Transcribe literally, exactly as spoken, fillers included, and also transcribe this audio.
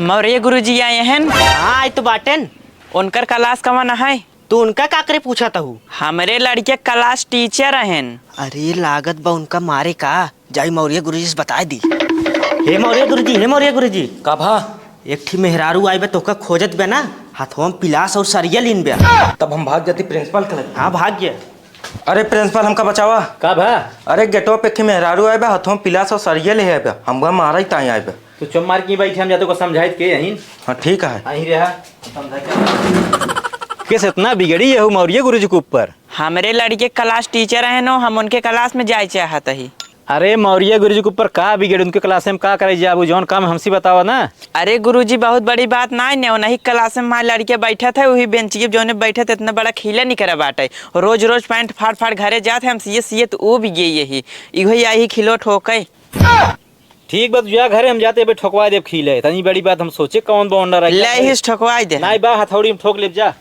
मौर्य गुरुजी आए हैं। हाँ, आए तो बाटेन। उनकर class कवन है? तू उनका का करे पूछत हऊ? हमरे लड़के class teacher हैं। अरे, लागत बा उनका मारे का। जाई मौर्य गुरुजी से बताए दी। हे मौर्य गुरुजी, हे मौर्य गुरुजी। का भा? एक ठी मेहरारू आए बा, तोका खोजत बा ना, हथवा में पिलास और सरिया लीन बा। तब हम भाग जाती principal के लगे। हाँ, भाग गया। अरे principal, हमका बचावा। का भा? अरे गेटवा पे एक ठी मेहरारू आए बा, हथवा में पिलास और सरिया ले आए बा, हमका मारा ही ताई आए बा। तू चुप मार के बैठे, हम जाते को समझाइत के यहीं। हाँ, ठीक है। यहीं रहा, समझा के। केस इतना बिगड़ी है मौर्य गुरुजी के ऊपर। हमरे लड़के class teacher हैं नो, हम उनके class में जाए चाहत ही। अरे मौर्य गुरुजी के ऊपर का बिगड़ी, उनके class में का करे जाबू, जौन काम हमसे बतावा ना। अरे गुरुजी, बहुत बड़ी बात ना है ने, उन्हीं class में हमारे लड़के बैठत है, वही bench के जौने बैठत, इतना बड़ा खीला निकरा बाटे। रोज रोज pant फाड़ फाड़ घरे जात है, हम सिए सिए तो वो भी गई यही, इहो यही खिलो ठोके। ठीक बा, तू जा घरे, हम जाते अबे ठोकवा देब खीले। इतनी बड़ी बात हम सोचे कौन बा अंडा रख ले, हिस ठोकवाई दे। नहीं बा, हथौड़ी में ठोक लेब जा।